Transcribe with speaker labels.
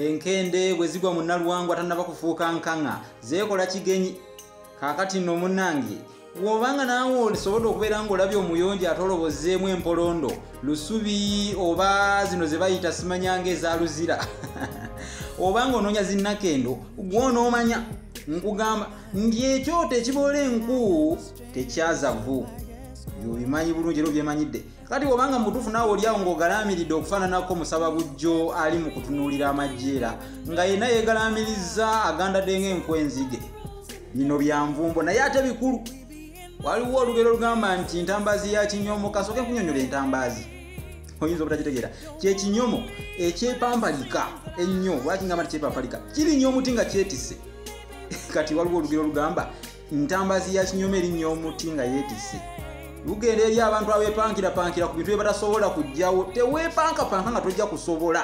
Speaker 1: Enkende bwe zigwa mu Nalwangwa tannaba kufuuka nkaŋa, zeekola kigenyi. Kaakati nno munnange, bw'obanga naawe olisobodde okubeera ng'olabye omuyonjo atolobozeemu empolondo lusubi oba zino ze bayita simanyanga eza luzira, oba ng'onoonya zinnakendo, gw'onoomanya nkugamba nti ekyoto ekiboola enku tekyaza vvu. Byobimanyi bulungi era obyemanyidde. Kati bw'obanga mutuufu naawe oli awo ng'ogalaamiridde okufaananako musaba bujjo ali mu kutunuulira amajjeera nga yenna yeegalaamirizza agandadde ng'enku enzige. Bino bya nvumbo naye ate bikulu. Waliwo olugero olugamba nti ntambaazi ya kinyomo. Kasooke nkunyonyola entambaazi, oyinza obutagitegeera. Kye kinyomo ekyepampalika ennyo. Lwaki ngamba nti kyepampalika? Kirinnya omuti nga kyetisse. Kati waliwo olugero olugamba ntambaazi ya kinyomo erinnya omuti nga yeetisse. Lugenda eri abantu abeepankirapankira ku bintu bye batasobola kuggyawo. Teweepankapanka nga tojja kusobola.